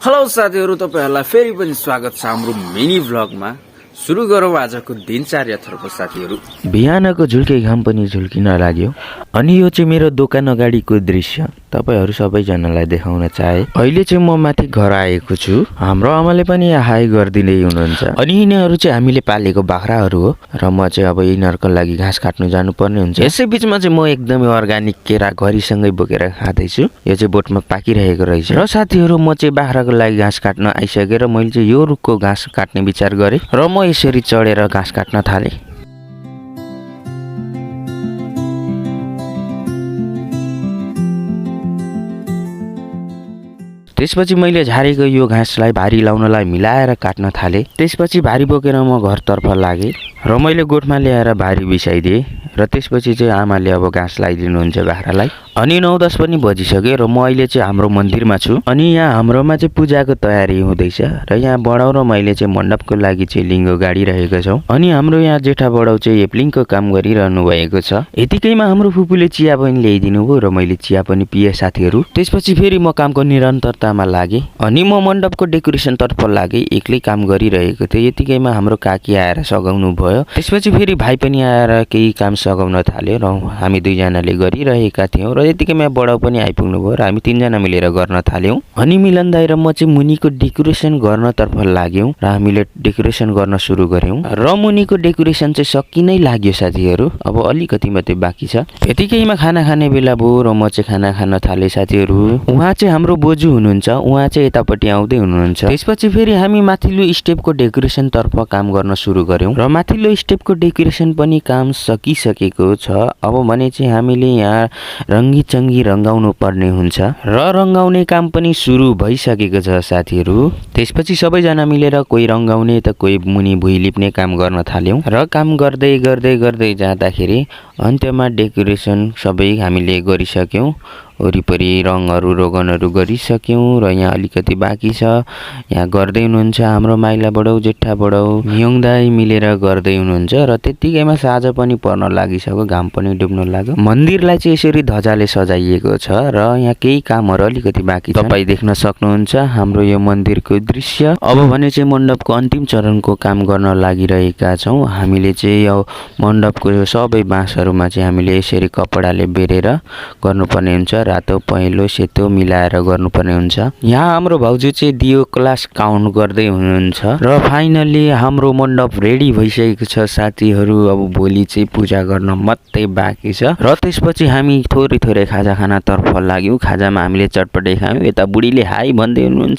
Hello साथीहरु, तपाईहरुलाई फेरि पनि स्वागत छ हाम्रो मिनी भ्लगमा। सुरु गरौँ आजको दिनचर्यातर्फ साथीहरु। बिहानको झुल्के घाम पनि झुल्किन लाग्यो अनि यो चाहिँ मेरो दोकान अगाडिको दृश्य तपाईहरु सबैजनालाई देखाउन चाहे। अहिले चाहिँ म माथि घर आएको छु। हाम्रो आमाले पनि हाई गर्दिदै हुनुहुन्छ अनि यिनीहरु चाहिँ हामीले पालेको बाख्राहरु हो र म चाहिँ अब यिनीहरुको लागि घाँस काट्नु जानुपर्ने हुन्छ। यसै बीचमा चाहिँ म एकदमै अर्गानिक केरा घरिसँगै बोकेर खाँदै छु। यो चाहिँ बोटमा पाकिरहेको रहेछ र साथीहरु म चाहिँ बाख्राको लागि घाँस काट्न आइसकेर मैले चाहिँ यो रुखको घाँस काट्ने विचार गरे र म यसरी चढेर घाँस काट्न थाले। त्यसपछि मैले झारेको यो घाँसलाई भारी लाउनलाई मिलाएर काट्न थाले। त्यसपछि भारी बोकेर म घरतर्फ लागे र मैले गोठमा ल्याएर भारी बिसाइदिए र त्यसपछि चाहिँ आमाले अब घाँस लगाइदिनुहुन्छ बाख्रालाई। अनि 9-10 पनि बजिसक्यो र म अहिले चाहिँ हाम्रो मन्दिरमा छु अनि यहाँ हाम्रोमा चाहिँ पूजाको तयारी हुँदैछ र यहाँ बडाउ र मैले चाहिँ मण्डपको लागि चाहिँ लिङ्ग गाडिरहेको छौँ अनि हाम्रो यहाँ जेठा बडाउ चाहिँ एप्लिङको काम गरिरहनु भएको छ। यतिकैमा हाम्रो फुपूले चिया पनि ल्याइदिनु भयो र मैले चिया पनि पिएँ साथीहरु। त्यसपछि फेरि म कामको निरन्तरतामा लागे अनि म मण्डपको डेकोरेसन तर्फ लागे। एक्लै काम गरिरहेको थिएँ, यतिकैमा हाम्रो काकी आएर सघाउनु भयो। त्यसपछि फेरि भाइ पनि आएर केही काम सघाउन थाल्यो र हामी दुईजनाले गरिरहेका थियौँ र यतिकैमा बडाउ पनि आइपुग्नु भयो र हामी तीनजना मिलेर गर्न थाल्यौँ। अनि मिलन दाइ र म चाहिँ मुनिको डेकोरेसन गर्नतर्फ लाग्यौँ र हामीले डेकोरेसन गर्न सुरु गर्यौँ र मुनिको डेकोरेसन चाहिँ सकि नै लाग्यो साथीहरु। अब अलिकति मात्रै बाँकी छ। यतिकैमा खाना खाने बेला भयो र म चाहिँ खाना खान थाले साथीहरु। उहाँ चाहिँ हाम्रो बोजू हुनुहुन्छ, उहाँ चाहिँ यतापट्टि आउँदै हुनुहुन्छ। त्यसपछि फेरि हामी माथिल्लो स्टेपको डेकोरेसन तर्फ काम गर्न सुरु गर्यौँ र माथिल्लो स्टेपको डेकोरेसन पनि काम सकिसकेको छ। अब भने चाहिँ हामीले यहाँ रङ्गी चङ्गी रङ्गाउनु पर्ने हुन्छ र रङ्गाउने काम पनि सुरु भइसकेको छ साथीहरु। त्यसपछि सबैजना मिलेर कोही रङ्गाउने त कोही मुनि भुइँ लिप्ने काम गर्न थाल्यौँ र काम गर्दै गर्दै गर्दै जाँदाखेरि अन्त्यमा डेकोरेसन सबै हामीले गरिसक्यौँ। वरिपरि रङहरू रोगनहरू गरिसक्यौँ र यहाँ अलिकति बाँकी छ। यहाँ गर्दै हुनुहुन्छ हाम्रो माइला बडाउ, जेठा बडाउ, मियोङ दाइ मिलेर गर्दै हुनुहुन्छ र त्यतिकैमा साँझ पनि पर्न लागिसक्यो, घाम पनि डुब्न लाग्यो। मन्दिरलाई चाहिँ यसरी ध्वजाले सजाइएको छ र यहाँ केही कामहरू अलिकति बाँकी छ। तपाईँ देख्न सक्नुहुन्छ हाम्रो यो मन्दिरको दृश्य। अब भने चाहिँ मण्डपको अन्तिम चरणको काम गर्न लागिरहेका छौँ। हामीले चाहिँ यो मण्डपको सबै बाँसहरूमा चाहिँ हामीले यसरी कपडाले बेरेर गर्नुपर्ने हुन्छ। रातो पहेँलो सेतो मिलाएर गर्नुपर्ने हुन्छ। यहाँ हाम्रो भाउजू चाहिँ दियो क्लास काउन्ट गर्दै हुनुहुन्छ र फाइनली हाम्रो मण्डप रेडी भइसकेको छ साथीहरु। अब भोलि चाहिँ पूजा गर्न मात्रै बाँकी छ र त्यसपछि हामी थोरै थोरै खाजा खाना तर्फ लाग्यौँ। खाजामा हामीले चटपटे खायौँ। यता बुढीले हाई भन्दै हुनुहुन्छ